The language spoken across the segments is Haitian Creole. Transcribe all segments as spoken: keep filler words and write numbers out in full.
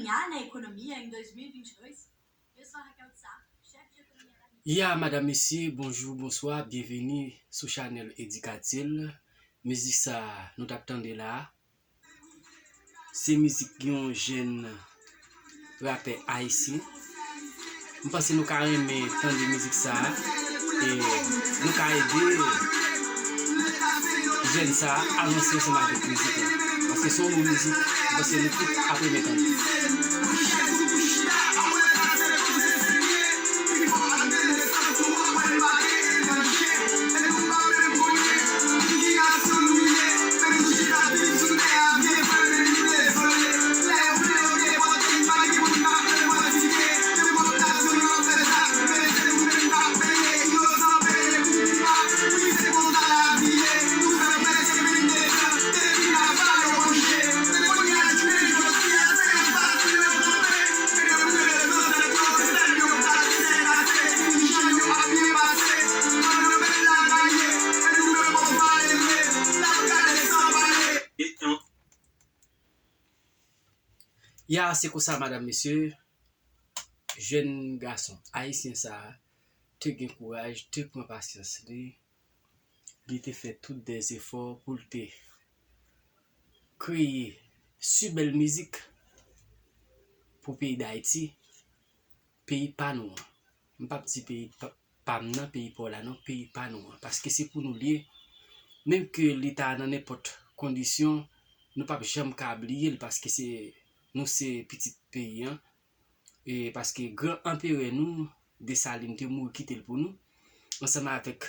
Ganhar na economia em dois mil e vinte e dois? Eu sou a Raquel de Sá, chefe de economia da Miss. Ya, madanm, mesye, bonjou, bonswa, byenveni sou chanèl Eddy Cathie. Mizik sa nou t ap tande la a, se mizik yon jèn rapè ayisyen. M panse nou ka renmen tande mizik sa a. E nou ka ede jèn sa a avanse ansanm avèk mizik la. Paske se yon bon mizik, m panse nou tout ap renmen tande. Ya, se konsa, madanm, mesye, jèn gason ayisyen sa a te gen kouraj, te pran pasyans li, li te fè tout dè zefò pou l te kreye si bèl mizik pou peyi Dayiti, peyi pa nou an. M p ap di peyi pa, pa m nan, peyi pa w la non, peyi pa nou an. Paske se pou nou l ye. Menm ke li ta nan nenpòt kondisyon, nou p ap janm ka bliye l paske se, nou se pitit peyi an. E paske gran anperè nou, Desalin, te mouri kite l pou nou, ansanm avèk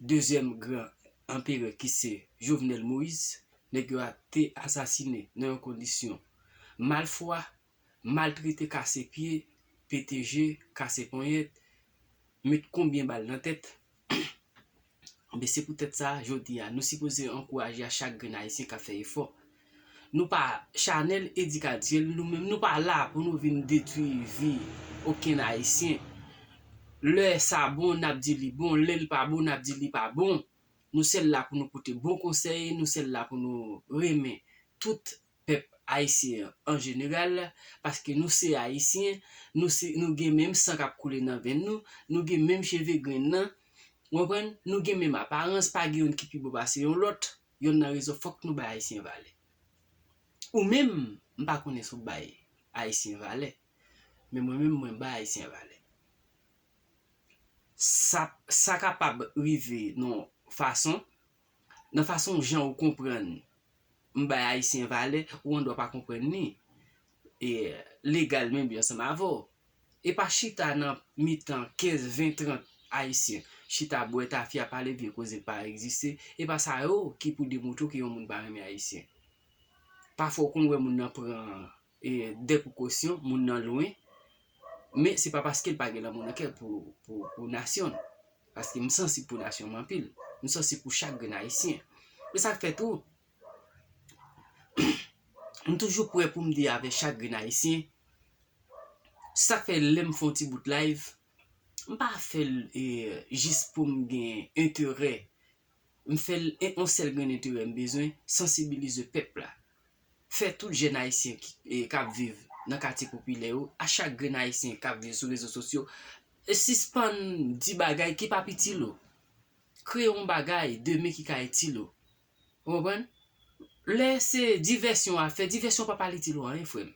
dezyèm gran anperè ki se Jovenel Moïse, nèg yo a te asasine nan yon kondisyon malfwa, maltrete, kase pye, pete je, kase ponyèt, met konbyen bal nan tèt. Enben, se poutèt sa, jodi a, nou sipoze ankouraje a chak grenn ayisyen k ap fè efò. Nou pa, chanèl Eddy Cathie, nou menm, nou pa la pou nou vin detwi vi okenn ayisyen. Lè sa bon, n ap di li bon, lè l pa bon, n ap di li pa bon. Nou sèl la pou nou pote bon konsèy, nou sèl la pou nou renmen tout pèp ayisyen an an jeneral, paske nou se ayisyen, nou se, nou gen menm san k ap koule nan venn nou, nou gen menm cheve grenn nan, w konprann? Nou gen menm aparans, pa gen youn ki pi bon pase yon lòt, yonn nan rezon fòk nou bay ayisyen valè. Ou menm, m pa konnen si w bay ayisyen valè, men mwen menm, mwen bay ayisyen valè. Sa, sa kapab rive nan fason, nan fason jan ou konprann m bay ayisyen valè, ou andwa pa konprann li, e, legal menm jan ansanm avè w. E pa chita nan mitan kenz, ven, trant ayisyen, chita bwè tafya, pale vye koze k pa egziste. E pa sa yo ki pou demoutre w ke yon moun pa renmen ayisyen. Pafwa w konn wè moun nan pran, e, de prekosyon, moun nan lwen, men se pa paske l pa gen lanmou nan kè l pou, pou, pou nasyon l. Paske m sansib pou nasyon m anpil. M sansib pou chak grenn ayisyen. E sa k fè tou, m toujou prè pou m de avèk chak grenn ayisyen. Sa k fè lè m fè yon ti bout live, m pa fè l, e, jis pou m gen enterè. M fè l, e, yon sèl grenn enterè m bezwen, sansibilize pèp la. Fè tout jèn ayisyen ki, e, k ap viv nan katye popilè yo, a chak grenn ayisyen k ap viv sou rezo sosyo, e, sispann di bagay ki p ap itil ou. Kreye yon bagay demen ki ka itil ou. Ou konprann? Lè se divèsyon w ap fè, divèsyon p ap al itil ou anyen, frè m.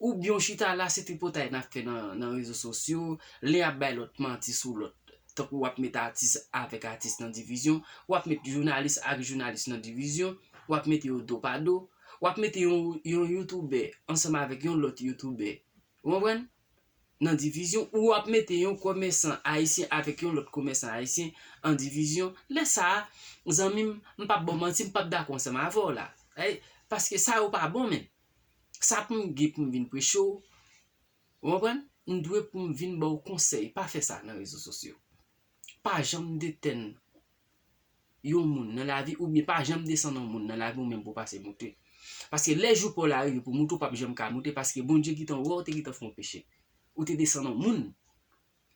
Oubyen w chita la, se tripotay n ap fè nan, nan rezo sosyo, len ap bay lòt manti sou lòt. Tankou w ap met atis avèk atis nan divizyon, w ap met jounalis ak jounalis nan divizyon, w ap mete yo do pa do, w ap mete yon, yon youtubè ansanm avèk yon lòt youtubè. Ou konprann? Nan divizyon, ou w ap mete yon komèsan ayisyen avèk yon lòt komèsan ayisyen an divizyon. Lè sa a, zanmi m, m p ap ba w manti, m p ap dakò ansanm avè w la. Ey, paske sa yo pa bon menm. Sa pou m gen pou m vin preche w, ou konprann? M dwe pou m vin ba w konsèy. Pa fè sa nan rezo sosyo. Pa janm detèn yon moun nan lavi, oubyen pa janm desann yon moun nan lavi w menm pou w pase moute. Paske lè jou pa w la rive pou w moute, w p ap janm ka moute, paske Bondye gentan wè w te gentan fè yon peche. Ou te desann yon moun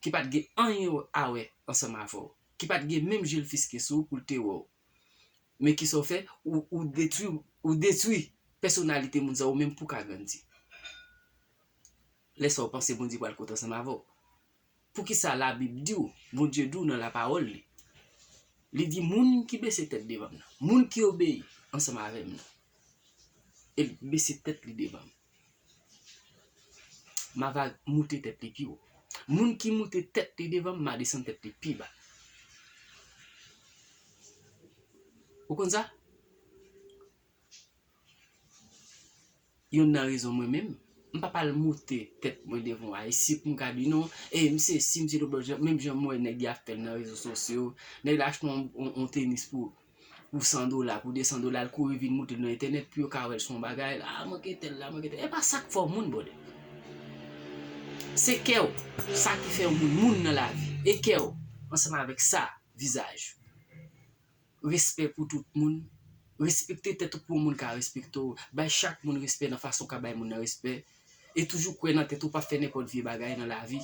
ki pa t gen anyen a wè ansanm avè w, ki pa t gen menm je l fiske sou ou pou l te wè w. Men kisa w fè? Ou, ou detwi, ou detwi pèsonalite moun sa a ou menm pou w ka grandi. Lè sa w panse Bondye pral kontan ansanm avè w. Poukisa Labib di w, Bondye di w nan lapawòl li? Li di moun ki bese tèt devan m nan, moun ki obeyi ansanm avè m nan, e l bese tèt li devan m, m a va moute tèt li pi wo. Moun ki moute tèt li devan m, m a desann tèt li pi ba. Ou konn sa? Youn nan rezon mwen menm, m pa pral moute tèt mwen devan Ayisyen pou m ka di non, e m sesi, m se lòt bò, menm jan m wè nèg y ap fè l nan rezo sosyo, nèg la achte yon, yon, yon tenis pou, pou san dola, pou de san dola, l kouri vin moute l nan entènèt pou yo ka wè l se yon bagay, a, manke tèl la, manke tèl. E pa sa k fè w moun, brother. Se kè w, sa ki fè yon moun, moun nan lavi. E kè w, ansanm avèk sa, vizaj ou. Respè pou tout moun. Respekte tèt ou pou yon moun ka respekte w. Bay chak moun respè nan fason w ka bay moun nan respè. E toujou kwè nan tèt ou, pa fè nenpòt vye bagay nan lavi.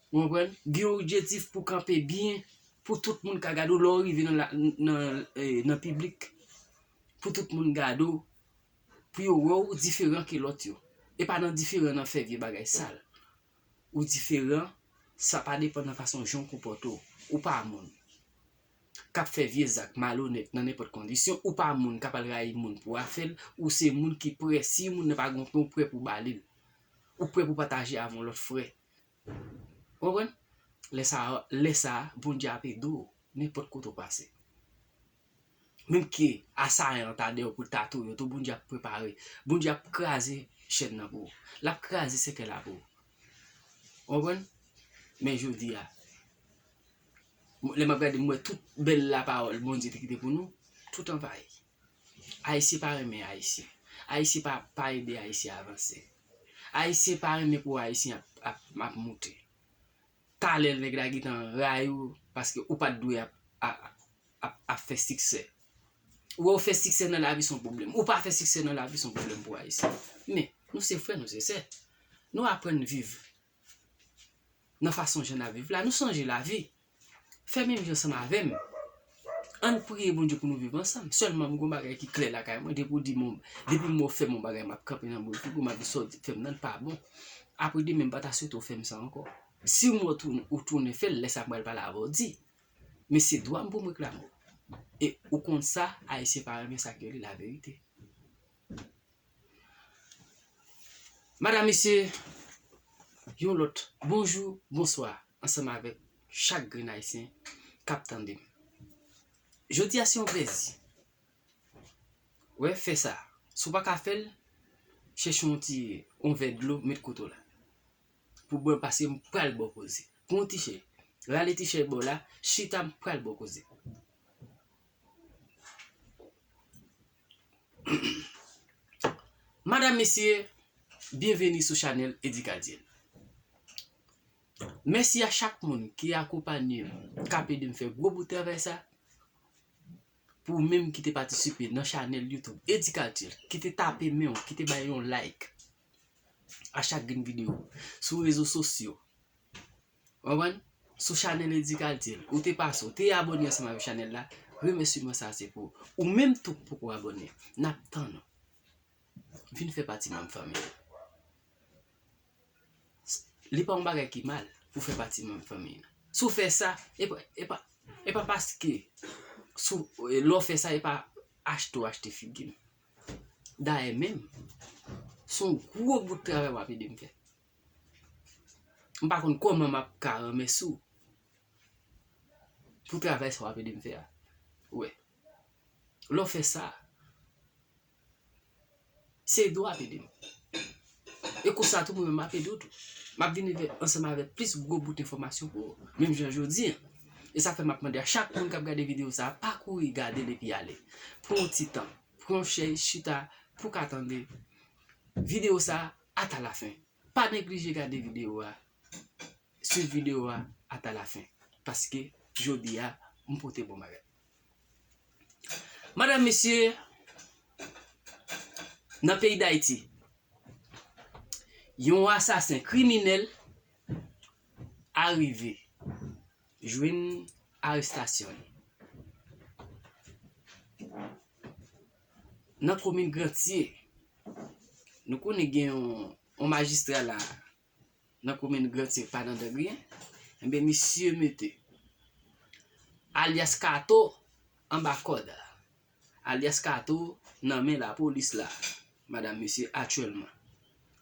Ou konprann? Gen yon objektif pou kanpe byen, pou tout moun ka gade w lè w rive nan, la- nan, eh, nan piblik. Pou tout moun gade w, pou yo wè w diferan ke lòt yo. E pa nan diferan nan fè vye bagay sal. Ou diferan, sa pa depann nan fason jan w konpòte w. Ou pa moun k ap fè vye zak malonèt nan nenpòt kondisyon. Ou pa moun k ap al rayi moun pou afè l. Ou se moun ki prè, si moun nan pa gen yon pen, ou prè pou ba li l. Ou prè pou pataje avè yon lòt frè. Ou konprann? Lè sa, lè sa, Bondye ap ede w nenpòt kote w pase. Menm ke asayan an ta dèyè w pou l ta touye w tou, Bondye ap prepare. Bondye ap kraze chèn nan pou ou. L ap kraze sèkèy la pou ou. Ou konprann? Men jodi a, lè m ap gade, m wè tout bèl lapawòl Bondye te kite pou nou, tout anvayi. Ayisyen pa renmen Ayisyen. Ayisyen pa, pa ede Ayisyen avanse. Ayisyen pa renmen pou Ayisyen ap, ap, ap moute. Talè nèg la gentan rayi w paske ou pa t dwe ap, ap, ap, ap fè siksè. Ou wè w fè siksè nan lavi se yon pwoblèm. Ou pa fè siksè nan lavi se yon pwoblèm pou Ayisyen. Men, nou se frè, nou se sè. Nou aprann viv nan fason jan n ap viv la. Nou chanje lavi. Fè menm jan ansanm avè m. Ann priye Bondye pou nou viv ansanm. Sèlman, m gen yon bagay ki klè lakay mwen. Depi w di m, depi m wè w fè m yon bagay, m ap kanpe nan bout figi w, m ap di sa w di fè m nan pa bon. Apre demen, m pa ta swete w fè m sa ankò. Si m wè w tounen, ou tounen fè l, lè sa a m pral pale avè w di. Men se dwa m pou m reklame w. E ou konn sa, Ayisyen pa renmen sa k rele laverite. Madanm, mesye, yon lòt bonjou, bonswa, ansanm avèk chak grenn Ayisyen k ap tande m. Jodi a se yon plezi. Wè, fè sa. Si w pa ka fè l, chèche yon ti, yon vè dlo, met kote w la. Pou bwè, paske m pral ba w koze. Pran yon ti chè. Rale ti chè bò w la, chita, m pral ba w koze. Madanm, mesye, byenveni sou chanèl Eddy Cardiel. Mèsi a chak moun ki akonpanye m, k ap ede m fè gwo bout travay sa. Pou ou menm ki te patisipe nan chanèl YouTube Eddy Cardiel, ki te tape men w, ki te bay yon like a chak grenn videyo sou rezo sosyo. Ou konprann? Sou chanèl Eddy Cardiel, ou te pase, ou te abòne ansanm avèk chanèl la, remèsiman sa a se pou ou. Ou menm tou k poko abòne, n ap tann ou. Vin fè pati manm fanmi an. Li pa yon bagay ki mal pou fè pati manm fanmi an. Si w fè sa, e pa, e pa, e pa paske si w, e, lè w fè sa, e pa achte w achte figi m. Dayè menm, se yon gwo bout travay w ap ede m fè. M pa konn kòman m ap ka ranmèsi w pou travay sa w ap ede m fè a. Ou wè. Lè w fè sa, se ede w ap ede m. E konsa tou, mwen menm m ap ede w tou. M ap vin avè, ansanm avèk plis gwo bout enfòmasyon pou ou. Menm jan jodi a. E sa fè m ap mande a chak moun k ap gade videyo sa a, pa kouri gade l epi ale. Pran yon ti tan. Pran yon chèz, chita, pou w ka tande videyo sa a ata lafen. Pa neglije gade videyo a. Swiv videyo a ata lafen. Paske jodi a, m pote bon bagay. Madanm, mesye, nan peyi Dayiti, yon asasen kriminèl arive jwenn arestasyon l. Nan komin Grantye, nou konnen gen yon, yon majistra la, nan komin Grantye pa nan Dangriyen, enben misye mete alyas Kato anba kòd. Alyas Kato nan men lapolis la, madanm mesye, aktyèlman.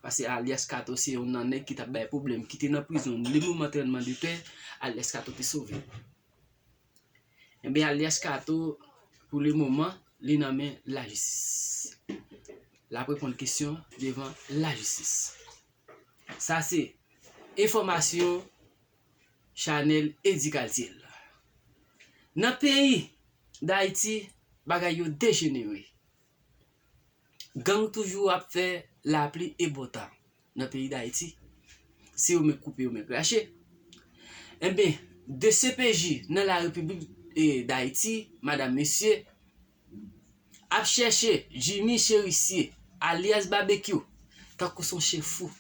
Paske alyas Kato se youn nan nèg ki t ap bay pwoblèm, ki te nan prizon le moman tremblemanntè, alyas Kato te sove. Enben, alyas Kato, pou le moman, li nan men lajistis. L ap reponn kesyon devan lajistis. Sa se enfòmasyon chanèl Eddy Kaltiel. Nan peyi Dayiti, bagay yo dejenere. Gang toujou ap fè lapli e bon tan nan peyi Dayiti. Se yo menm k koupe, yo menm k rache. Enben, D C P J nan Larepiblik, e, Dayiti, madanm, mesye, ap chèche Jimmy Chérisier, alyas Babekyou, tankou s on chen fou.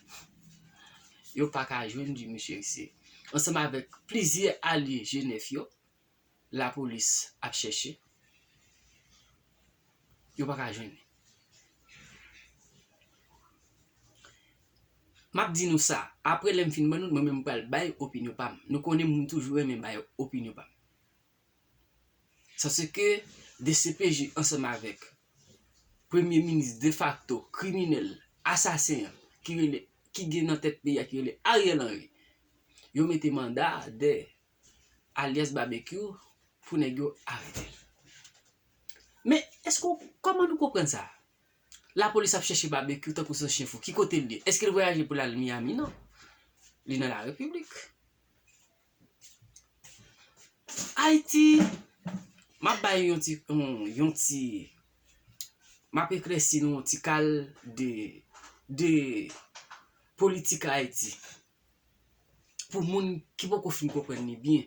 Yo pa ka jwenn Jimmy Chérisier. Ansanm avèk plizyè alye G nèf yo, lapolis ap chèche, yo pa ka jwenn li. M ap di nou sa, apre lè m fin ban nou, mwen menm m pral bay opinyon pa m. Nou konnen moun toujou renmen bay opinyon pa m. Sa se ke D C P J ansanm avèk premye minis defakto, kriminèl, asasen an, ki rele, ki gen nan tèt peyi a, ki rele Ariel Henry, yo mete manda dèyè alyas Babekyou pou nèg yo arete l. Men, èske w, kòman nou konprann sa? Lapolis ap chèche Babekyou tankou s on chen fou. Ki kote l ye? Èske l vwayaje pou l al Miami? Non. Li nan Larepiblik. Ayiti, m ap bay yon ti, yon, yon ti, m ap eklèsi nou yon ti kal de, de politik Ayiti. Pou moun ki poko fin konprann li byen,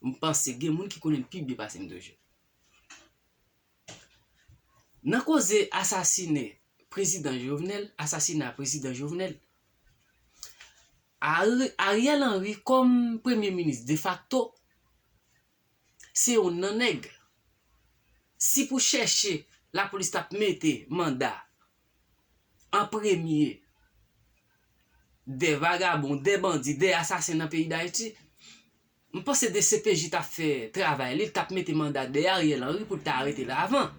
m panse gen moun ki konnen l pi byen pase m toujou. Nan koze asasine prezidan Jovenel, asasina prezidan Jovenel, Ari-, Ariel Henry kòm premye minis defakto, se youn nan nèg. Si pou chèche, lapolis t ap mete manda an premye dè vagabon, dè bandi, dè asasen nan peyi Dayiti, m panse D C P J t ap fè travay li, l t ap mete manda dèyè Ariel Henry pou l ta arete l avan.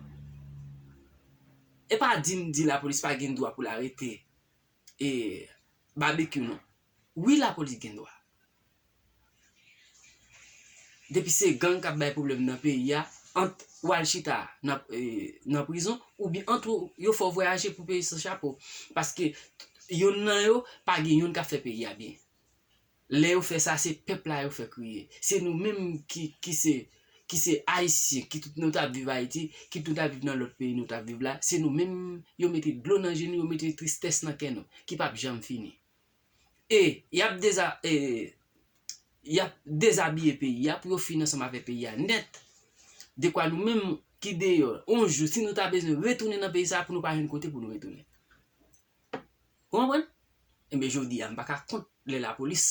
E pa di m di lapolis pa gen dwa pou l arete, e, Babekyou non. Wi, lapolis gen dwa. Depi se gang k ap bay pwoblèm nan peyi a, ant w al chita nan, e, nan prizon, oubyen ant w, yo fè w vwayaje pou peyi san chapo. Paske yonn nan yo pa gen yonn k ap fè peyi a byen. Lè yo fè sa, se pèp la yo fè kriye. Se nou menm ki, ki se, ki se Ayisyen, ki tout nou t ap viv Ayiti, ki tout ap viv nan lòt peyi nou t ap viv la, se nou menm yo mete dlo nan je nou, yo mete tristès nan kè nou, ki p ap janm fini. E y ap deza-, e, y ap dezabiye peyi a pou yo fin ansanm avèk peyi a nèt. Dekwa nou menm ki deyò, yon jou, si nou ta bezwen retounen nan peyi sa a, pou nou pa jwenn kote pou nou retounen. Ou konprann? Enben, jodi a, m pa ka kont lè lapolis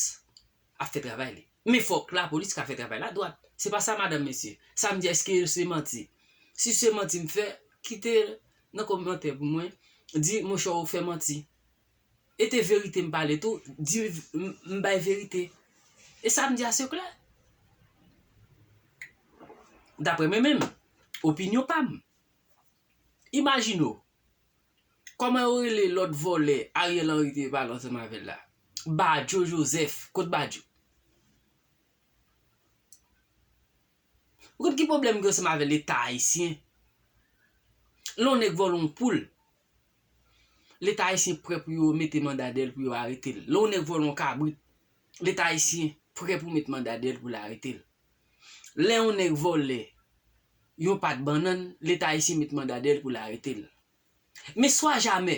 ap fè travay li. Men fòk lapolis ka fè travay la dwat. Se pa sa, madanm, mesye. Sa m di, èske se manti? Si se manti m fè, kite nan kòmantè pou mwen, di, monchè, ou fè manti. E te verite m pale tou, di m, m bay verite. E sa m di a se klè. Daprè mwen menm, opinyon pa m. Imajine w, kòman yo rele lòt vòlè Ariel Henry te pale ansanm avè l la? Badjo Joseph, kot Badjo? Ou konn ki pwoblèm gen ansanm avè Leta ayisyen? Lè yon nèg vòlè yon poul, Leta ayisyen prè pou yo mete manda dèyè l pou yo arete l. Lè yon nèg vòlè yon kabrit, Leta ayisyen prè pou met manda dèyè l pou l arete l. Lè yon nèg vòlè yon pat bannann, Leta ayisyen met manda dèyè l pou l arete l. Men swa jamè,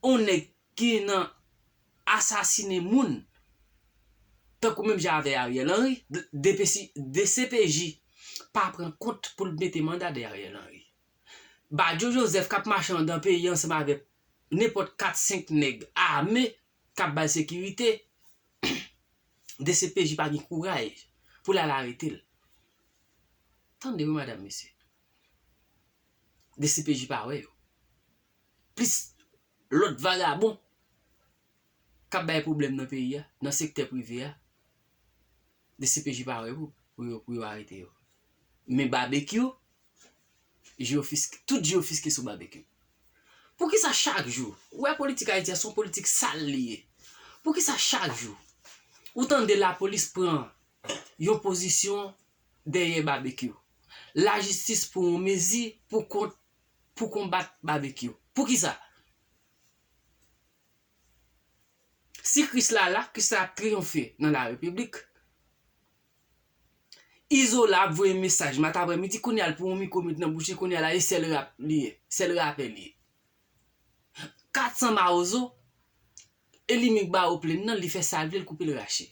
yon nèg ki nan asasinen moun, tankou menm jan avè Ariel Henry, D-, D P C, D C P J pa pran kont pou l mete manda dèyè Ariel Henry. Badjo Joseph k ap mache anndan peyi ansanm avèk nenpòt kat senk nèg ame k ap ba l sekirite, D C P J pa gen kouraj pou l al arete l. Tande wi, madanm, mesye. D C P J pa wè yo. Plis lòt vagabon. k ap bay pwoblèm nan peyi a, nan sektè prive a, D C P J pare pou, pou yo, pou yo arete yo. Men Babekyou, je yo fiske, tout je yo fiske sou Babekyou. Poukisa chak jou, ou wè politik Ayiti a se yon politik sal li ye. Poukisa chak jou, ou tande lapolis pran yon pozisyon dèyè Babekyou? Lajistis pran yon mezi pou kont, pou konbat Babekyou. Poukisa? Si Kris la la, Kris la ap triyonfe nan larepiblik. Izola ap voye mesaj maten aprèmidi, kounye a l pran yon mikwo met nan bouch li, kounye a la e sèl rap li ye, sèl rapè li ye. Kat san mawozo, e li menm k ba yo plenn nan, li fè sa l vle, l koupe l rache.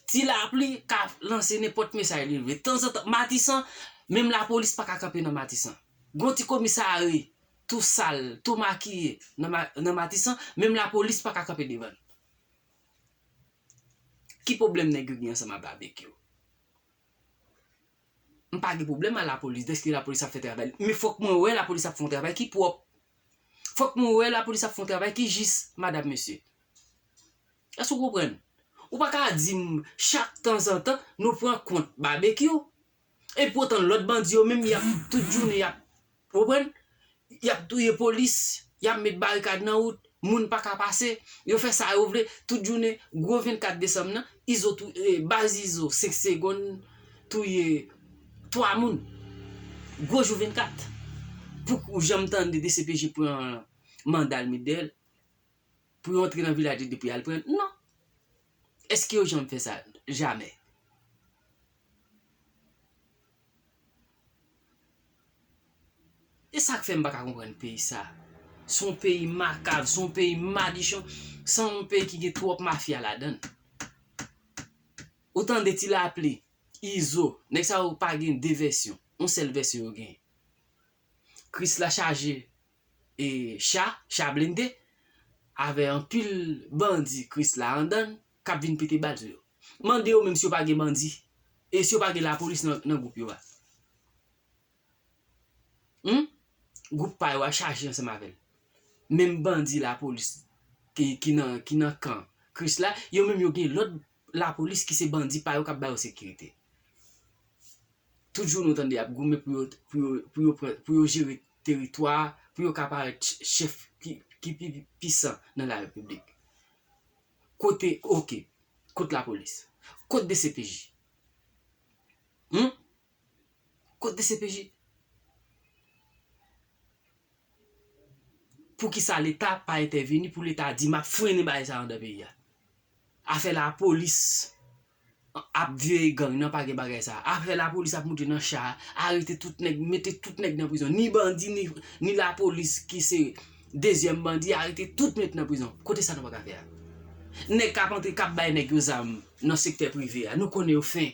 Ti lapli ka lanse nenpòt mesaj li vle. Tanzantan, Matisan, menm lapolis pa ka kanpe nan Matisan. Gon ti komisarye, tou sal, tou makiye nan, Ma- nan Matisan, menm lapolis pa ka kanpe devan l. Ki pwoblèm nèg yo gen ansanm ak Babekyou? M pa gen pwoblèm a lapolis, dèske lapolis ap fè travay li. Men fòk mwen wè lapolis ap fè yon travay ki pwòp. Fòk mwen wè lapolis ap fè yon travay ki jis, madam, mesye. Èske w konprann? Ou pa ka di m chak tanzantan nou pran kont Babekyou. Epi poutan lòt bandi yo menm y ap tout jounen y ap, ou konprann? Y ap touye polis, y ap met barikad nan wout, moun pa ka pase, yo fè sa yo vle, tout jounen, gwo vennkat desanm nan, Izo tou, eh, baz Izo, senk segonn, touye twa moun. Gwo jou vennkat. Pou ou janm tande D C P J pran manda l met dèyè l? Pou yo antre nan vilaj li pou y al pran l? Non. Èske yo janm fè sa? Jamè. E sa k fè m pa ka konprann peyi sa. Se yon peyi makav, se yon peyi madichon, se yon peyi ki gen twòp mafya ladan l. Ou tande Ti Lapli, Izo, nèg sa yo pa gen de vèsyon, yon sèl vèsyon yo genyen. Kris la chaje e cha, cha blende, avè anpil bandi Kris la andan l, k ap vin pete bal sou yo. Mande yo menm si yo pa gen bandi, e si yo pa gen lapolis nan, nan gwoup yo a. Hum? Gwoup pa yo a chaje ansanm avè l. Menm bandi lapolis ki, ki nan, ki nan kan Kris la, yo menm yo gen lòt lapolis ki se bandi pa yo k ap ba yo sekirite. Tout jounen w tande y ap goumen pou yo, pou yo, pou yo pran, pou yo jere teritwa, pou yo ka parèt ch- chèf ki, ki pi pisan nan larepiblik. Kote, oke, kot lapolis? Kot D C P J? Hum? Kot D C P J? Poukisa Leta pa entèvini pou Leta di, "M ap frennen bagay sa anndan peyi a"? Afè lapolis ap veye gang nan, pa gen bagay sa. Afè lapolis ap moute nan cha, arete tout nèg, mete tout nèg nan prizon. Ni bandi, ni, ni lapolis ki se dezyèm bandi, arete tout, mete nan prizon. Kote sa nou pa ka fè a? Nèg k ap antre, k ap bay nèg yo zam nan sektè prive a, nou konnen yo fen.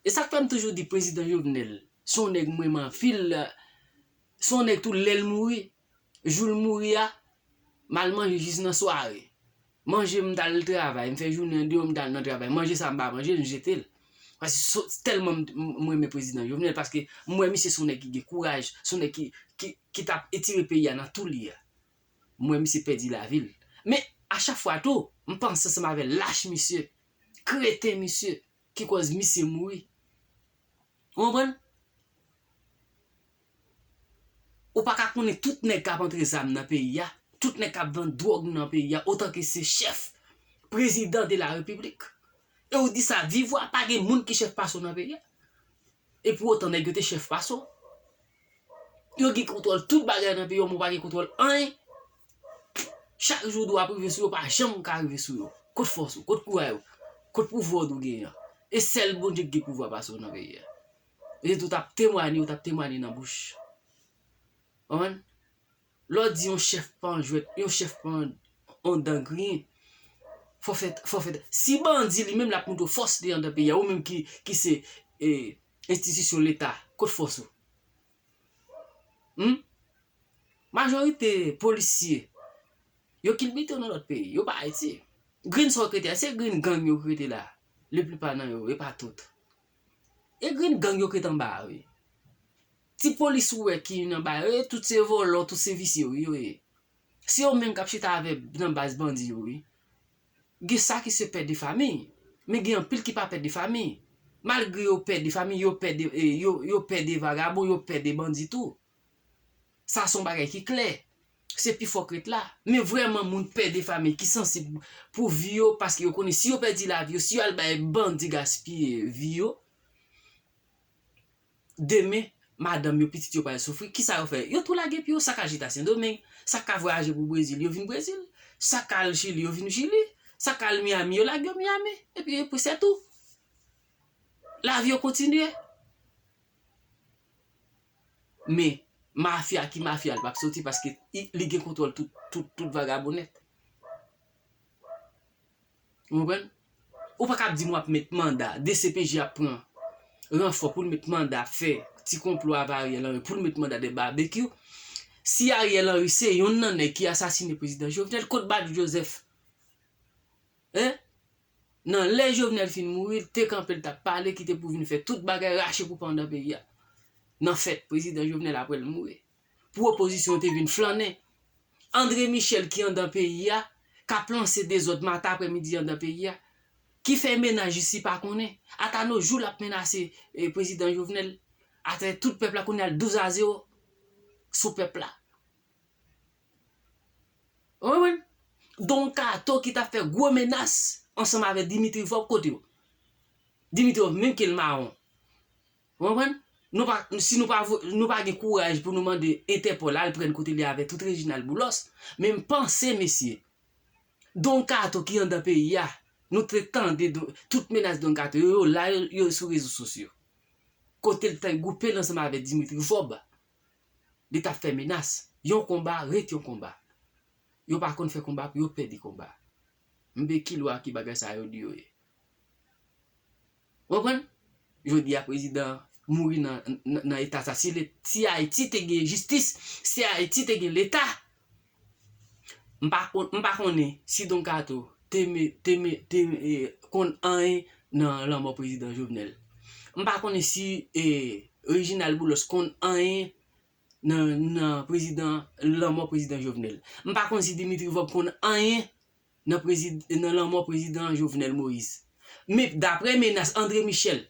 E sa k fè m toujou di prezidan Jovenel, se yon nèg mwen m anvi l, se yon nèg tou lè l mouri, jou l mouri a, m al manje jis nan sware. Manje m t al travay, m fè jounen an deyò, m t al nan travay. Manje sa m pa manje, m jete l. Paske so- tèlman m, m, m renmen prezidan Jovenel, paske m wè misye se yon nèg ki gen kouraj, se yon nèg ki, ki, ki t ap etire peyi a nan tou li a. M wè misye pèdi lavi l. Men, a chak fwa tou, m panse ansanm avè lach misye, kreten misye, ki kòz misye mouri. Ou konprann? Ou pa ka konnen tout nèg k ap antre zam nan peyi a, tout nèg k ap vann dwòg nan peyi a, otan ke se chèf, prezidan de la repiblik. E ou di sa viv ou a, pa gen moun ki chèf pase w nan peyi a. E pou otan nèg yo te chèf pase w. Yo gen kontwòl tout bagay nan peyi a, men w pa gen kontwòl anyen. Chak jou dwa ap rive sou yo, pa janm ka rive sou yo. Kot fòs ou? Kot kouray ou? Kot pouvwa w di w genyen an? E sèl Bondye ki gen pouvwa pase w nan peyi a. E se tou t ap temwanye, ou t ap temwanye nan bouch. Konprann? Lè w di yon chèf pa yon jwèt, yon chèf pa yon, yon dan griyen, fò fè, fò fè. Si bandi li menm l ap montre w fòs li anndan peyi a, ou menm ki, ki se, e, enstitisyon Leta, kot fòs ou? Hum? Majorite polisye, yo kilbite yo nan lòt peyi, yo pa Ayiti. Grenn sa yo k rete a, se grenn gang yo k rete la. Leplipa nan yo, e pa tout. E grenn gang yo k rete anba a, wi. Ti polis ou wè ki anba yo, e tout se vòlò, tout se visye, wi, yo ye. Se yo menm k ap chita avè nan baz bandi yo, wi. Gen sa ki se pè de famiy, men gen anpil ki pa pè de famiy. Malgre yo pè de famiy, yo pè de, e, yo, yo pè de vagabon, yo pè de bandi tou. Sa se yon bagay ki klè. Se pi fò k ret la. Men vrèman, moun pè de famiy ki sansib pou vi yo, paske yo konnen si yo pèdi lavi yo, si yo al bay bandi gaspiye vi yo, demen, madanm yo, pitit yo pral soufri. Kisa yo fè? Yo tou lage pye yo, sa k al chita Sendomeng, sa k al vwayaje pou Brezil, yo vin Brezil. Sa k al Chili, yo vin Chili. Sa k al Miami, yo lage yo Miami. Epi, epi se tou. Lavi yo kontinye. Men, mafya ki mafya, l p ap soti paske i- li gen kontwòl tout, tout, tout vagabon nèt. Ou konprann? Ou pa ka ap di m w ap met manda, D C P J ap pran ranfò pou l met manda fè ti konplo avè Ariel Henry, pou l met manda de babekyou. Si Ariel Henry se yonn nan nèg ki asasine prezidan Jovenel, kot Badio Joseph? Hein? Nan lè Jovenel fin mouri, l te kanpe, l t ap pale, ki te pou vin fè tout bagay, rache koupe anndan peyi a. Nan fèt prezidan Jovenel apre l mouri. Pou opozisyon te vin flannen. André Michel ki anndan peyi a, k ap lanse dezòd maten aprèmidi anndan peyi a, ki fè mennaj isi pa konnen. Ata no jou l ap menase, e, prezidan Jovenel. Atè tout pèp la kounye a l douz a zewo sou pèp la. Ou konprann? Don Kato ki t ap fè gwo menas ansanm avè Dimitri Vorbe kote yo? Dimitri Vorbe menm ke l mawon. Ou konprann? Nou pa, si nou pa vo- nou pa gen kouraj pou nou mande Entèpòl al pran kote li avè tout Reginald Boulos, men m panse, mesye, Don Kato ki anndan peyi a, nou te tande Don- tout menas Don Kato yo, yo la, yo, yo sou rezo sosyo. Kote l te gwoupe l ansanm avè Dimitri Vorbe. Li t ap fè menas. Yon konba ret yon konba. Yo pa konn fè konba pou yo pèdi konba. M pe ki lwa ki bagay sa yo di yo ye. Ou konprann? Jodi a prezidan mouri nan, nan, nan eta sa. Si, le, si Ayiti te gen jistis, si Ayiti te gen leta, m pa, kon- m pa konnen si Don Kato te, me- te, me- te, e, konn anyen nan lanmò prezidan Jovenel. M pa konnen si, e, Reginald Boulos konn anyen nan, nan prezidan, lanmò prezidan Jovenel. M pa konn si Dimitri Vorbe konn anyen nan, prezid, nan lanmò prezidan Jovenel Moïse. Men daprè menas André Michel,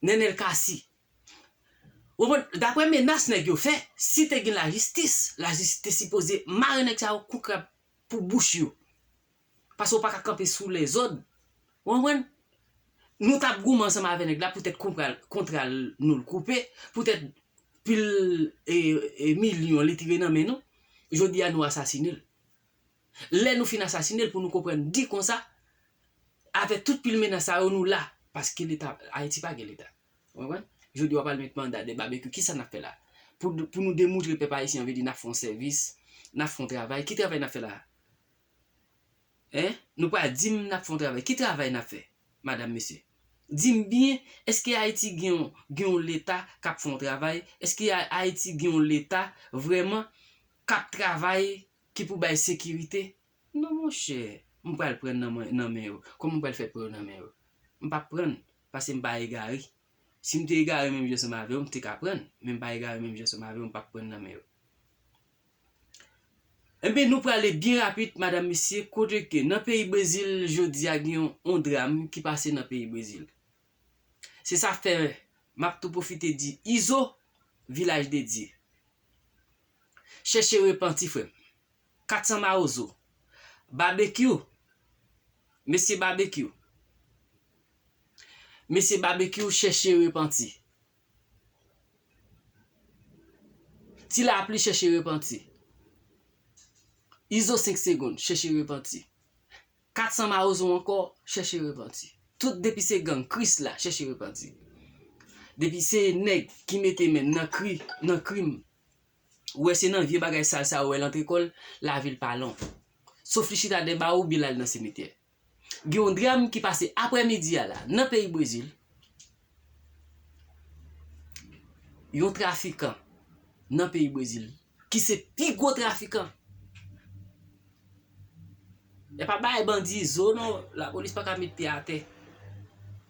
Nenel Cassy, ou konprann, daprè menas nèg yo fè, si te gen lajistis, lajistis te sipoze mare nèg sa yo kou krab pou bouch yo. Paske w pa ka kanpe sou lèzòd. Ou konprann? Nou t ap goumen ansanm avè nèg la poutèt kontra, kontra nou l koupe, poutèt pil, e, e, milyon li tire nan men nou. Jodi a nou asasine l. Lè nou fin asasine l pou nou konprann di konsa, avèk tout pil menas sa yo nou la, paske leta, Ayiti pa gen leta. Ou konprann? Jodi w ap al met manda de babekyou, kisa n ap fè la? Pou, pou nou demoutre pèp ayisyen an, vle di n ap fè yon sèvis, n ap fè yon travay. Ki travay n ap fè la? Hein? Nou pral di m n ap fè yon travay. Ki travay n ap fè, madanm, mesye? Di m byen, èske Ayiti gen yon, gen yon leta k ap fè yon travay? Èske A- Ayiti gen yon leta vrèman k ap travay ki pou bay sekirite? Non, monchè, m pral pran nan men, nan men yo. Kòman m pral fè pran yo nan men yo? M p ap pran, paske m pa egare. Si m te egare menm jan ansanm avè w, m te ka pran, men m pa egare menm jan ansanm avè w, m p ap pran nan men yo. Enben, nou prale byen rapid, madanm, mesye, kote ke nan peyi Brezil, jodi a, gen yon, yon dram ki pase nan peyi Brezil. Se sa fè, m ap tou pwofite di, Izo, Vilaj de Dye. Chèche repanti, frè m. Kat san Mawozo. Babekyou. Mesye Babekyou. Mesye Babekyou, chèche repanti. Ti Lapli, chèche repanti. Izo senk segonn, chèche repanti. Kat san Mawozo ankò, chèche repanti. Tout depi se gang, Krisla, chèche repanti. Depi se nèg ki mete men nan kri, nan krim, ou wè se nan vye bagay sal sa yo wè l antre kò l, lavi l pa long. Sof li chita dèyè bawo oubyen l al nan simetyè. Gen yon dram ki pase aprèmidi a la, nan peyi Brezil. Yon trafikan nan peyi Brezil, ki se pi gwo trafikan. E pa bay bandi zo non, lapolis pa ka met pye atè.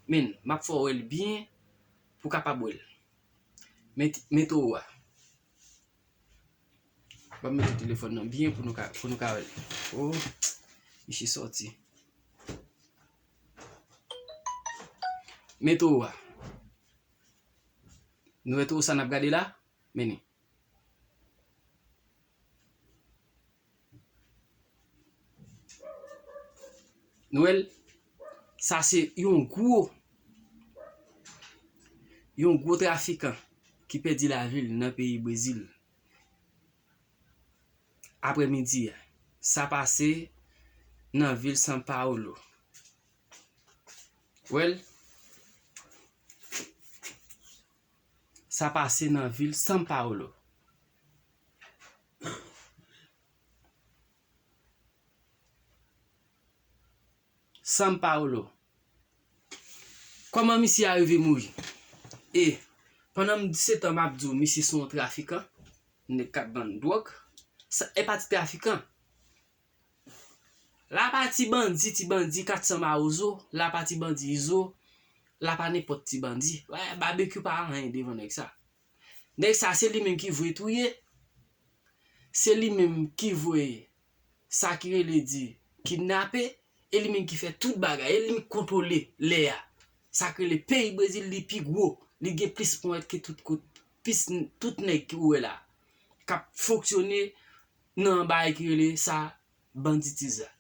Men, m ap fè w wè l byen pou w kapab wè l. Men, men towo a. Ban m mete telefòn nan byen pou nou ka, pou nou ka wè l. Oh, misye sòti. Men towo a. Nou wè towo sa n ap gade la? Men li. Nou wè l? Sa se yon gwo, yon gwo trafikan ki pèdi lavi l nan peyi Brezil. Aprèmidi a, sa pase nan vil São Paulo. Wè l? Sa pase nan vil São Paulo. São Paulo. Kòman misye a rive mouri? E pandan m disèt an m ap di w misye se yon trafikan, nèg k ap vann dwòg. Sa, e pa ti trafikan. La pa ti bandi, ti bandi kat san mawozo, la pa ti bandi izo, la pa nenpòt ti bandi. Wè, babekyou pa anyen devan nèg sa. Nèg sa, se li menm ki voye touye, se li menm ki voye sa ki rele di kidnape, e li menm ki fè tout bagay, e li menm ki kontwole lè a. Sa k rele peyi Brezil, li pi gwo, li gen plis ponyèt ke tout kout, plis tout nèg ki ou wè la, k ap fonksyone nan bagay ki rele sa banditiz la.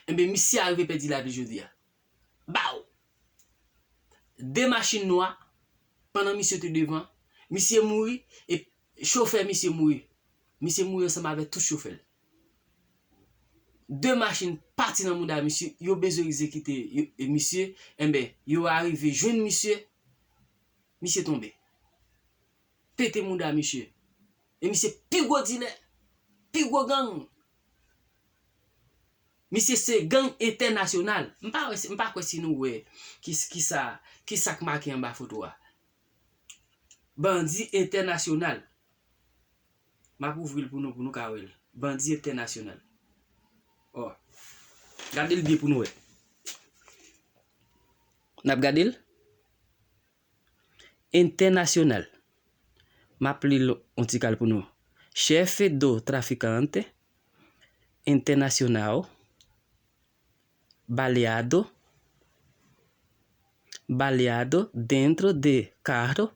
Enben, misye a rive pèdi lavi jodi a. Baw! De machin nwa, pandan misye te devan, misye mouri, e chofè misye mouri. Misye mouri ansanm avèk tout chofè l. De machin pati nan mouda misye, yo bezwen egzekite yo, e misye, enben, yo arive jwenn misye, misye tonbe. Pete mouda misye. E misye pi gwo dilè, pi gwo gang. Misye se gang entènasyonal. M pa wè si, m pa kwè si nou wè ki, ki sa, ki sa k make anba foto a. Bandi entènasyonal. M ap ouvri l pou nou, pou nou ka wè l. Bandi entènasyonal. Ò. Gade l byen pou nou wè. N ap gade l. Entènasyonal. M ap li l yon ti kal pou nou. Chefe do traficante internacional baleado, baleado dentro de carro,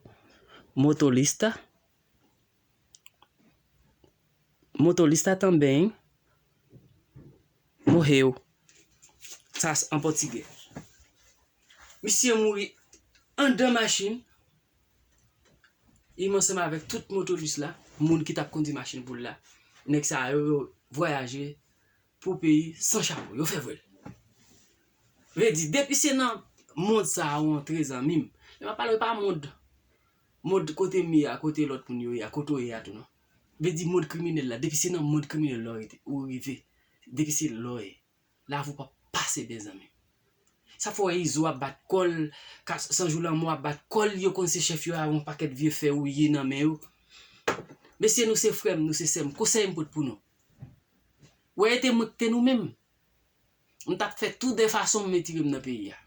motorista, motorista também morreu. Sa s-, an pòtigè. Misye mouri anndan machin, li ansanm avèk tout motoris la, moun ki t ap kondui machin pou l la. Nèg sa yo, yo vwayaje pou peyi san chapo, yo fè vwèl. Vle di, depi se nan mond sa a ou antre, zanmi m, lè m ap pale w, e pa mond, mond kote m ye a, kote lòt moun yo ye a, kote w ye a tou non. Vle di mond kriminèl la, depi se nan mond kriminèl la ou rete, ou rive, depi se la w ye, lavi w p ap pase byen, zanmi m. Sa fè w wè Izo ap bat kò l, ka-, Sanjou Lanmò ap bat kò l, yo konn se chèf yo avè yon pakèt vye fè wouye nan men yo. Mesye, nou se frè m, nou se sè m, konsèy m pot pou nou. Wè, e te mwen k te nou menm. M t ap fè tout de fason m retire m nan peyi a.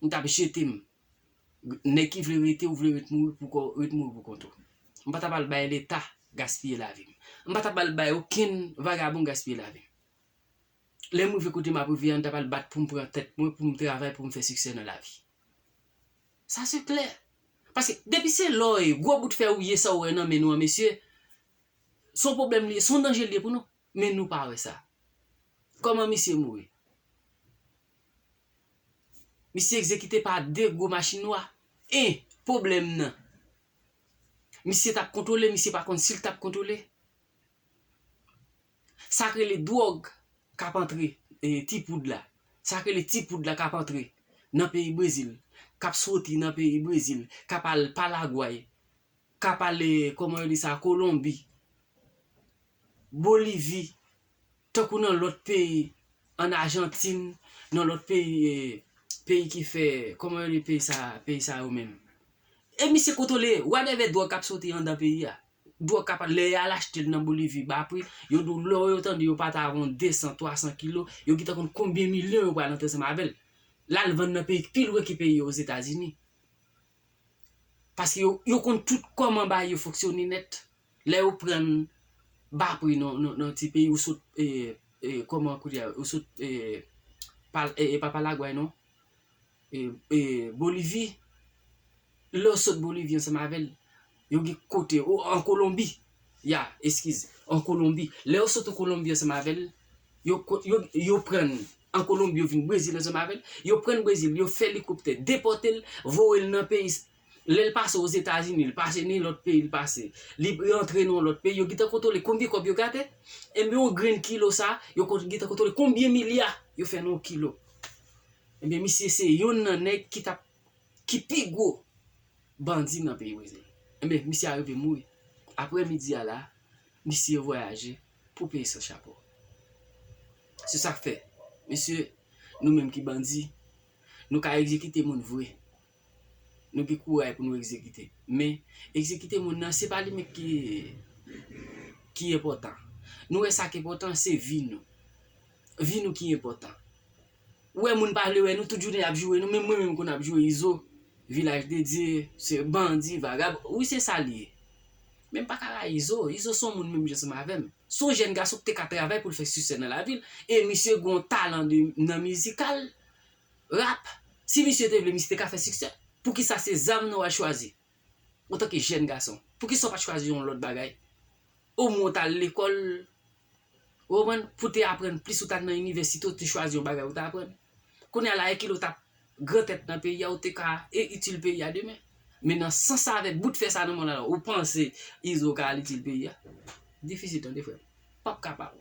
M t ap jete m. Nèg ki vle rete, ou vle ret mouri pou kò, ret mouri pou kont ou. M pa t ap al bay Leta gaspiye lavi m. M pa t ap al bay okenn vagabon gaspiye lavi m. Lè m rive kote m ap rive a, m t ap al bat pou m pran tèt mwen, pou m travay, pou m fè siksè nan lavi. Sa se klè. Paske depi se la w ye, gwo bout fè ou ye, sa ou wè nan men nou an, mesye, se yon pwoblèm li ye, se yon danje li ye pou nou. Men nou pa wè sa. Kòman misye mouri? Misye egzekite pa de gwo machin nwa. E pwoblèm nan, misye t ap kontwole, misye pa konn si l t ap kontwole. Sa k rele dwòg k ap antre, e, ti poud la. Sa k rele ti poud la k ap antre nan peyi Brezil, k ap soti nan peyi Brezil, k ap al Palagway, k ap al, e, kòman yo di sa, Kolonbi, Bolivi, tankou nan lòt peyi, ann Ajantin, nan lòt peyi, e, peyi ki fè, kòman yo di peyi sa, peyi sa yo menm? E misye kontwole whatever dwòg k ap soti anndan peyi a. Dwòg k ap, lè y al achte l nan Bolivi ba pri, yo di w lò yo tande yo pa ta avè yon de san, twa san kilo, yo gentan konn konbyen milyon yo pral antre ansanm avè l. L al vann nan peyi k pi lwen ki peyi yo, Ozetazini. Paske yo, yo konn tout kòman bagay yo fonksyone nèt. Lè yo prann bapri nan, nan, nan ti peyi, ou sot, e, e, kòman koulye a, ou sot, e, pa, e, e pa Palagway, non. E, e, Bolivi, lè w sot Bolivi ansanm avè l, yo gen kote, o, an Kolonbi, ya, eskize, an Kolonbi. Lè yo sot an Kolonbi ansanm avè l, yo, ko- yo, yo prann an Kolonbi, yo vin Brezil ansanm avè l, yo prann Brezil, yo fè elikoptè, depòte l, voye l nan peyi. Lè l pase Ozetazini, l pase nan lòt peyi, l pase, li rantre nan yon lòt peyi, yo gentan kontwole konbyen kòb yo gate. Enben, yon grenn kilo sa, yo kon- gentan kontwole konbyen milya yo fè nan yon kilo. Enben, misye se youn nan nèg ki t ap, ki pi gwo bandi nan peyi Brezil. Enben, misye arive mouri. Aprè midi a la, misye vwayaje pou peye san chapo. Se sa k fè, mesye, nou menm ki bandi, nou ka egzekite moun vre. Nou gen kouray pou nou egzekite. Men, egzekite moun nan, se pa li menm ki, ki enpòtan. Nou wè sa k enpòtan, se vi nou. Vi nou ki enpòtan. Ou wè moun pa vle wè nou, tout jounen y ap joure nou, menm mwen menm konn ap joure Izo, Vilaj de Dye, se bandi, vagab, wi se sa li ye. Men m pa ka rayi Izo, Izo se yon moun menm jan ansanm avè m. Se yon jèn gason ki te ka travay pou l fè siksè nan lavi l, e misye gen yon talan de, nan mizikal, rap, si misye te vle, misye te ka fè siksè. Poukisa se zam nan w al chwazi? Antanke jèn gason, poukisa w pa t chwazi yon lòt bagay? Omwen w t al lekòl, ou konprann, pou te aprann plis, ou t al nan inivèsite, ou te chwazi yon bagay ou te aprann. Kounye a la, e kile w t ap gran tèt nan peyi a, ou te ka e itil peyi a demen. Men nan sans sa, avèk bout fè sa nan men w la, ou panse Izo ka al itil peyi a? Difisil tande, frè m. P ap kapab.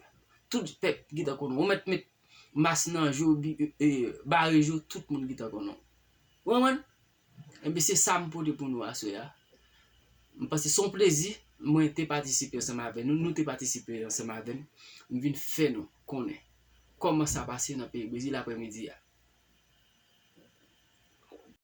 Tout pèp gentan konnen w. Ou mèt met mas nan je w, bi- e, bare je w, tout moun gentan konnen w. Ou konprann? Enben, se sa m pote pou nou aswè a. M panse se yon plezi mwen te patisipe ansanm avè nou, nou te patisipe ansanm avè m. M vin fè nou konnen kòman sa pase nan peyi Brezil aprè midi a.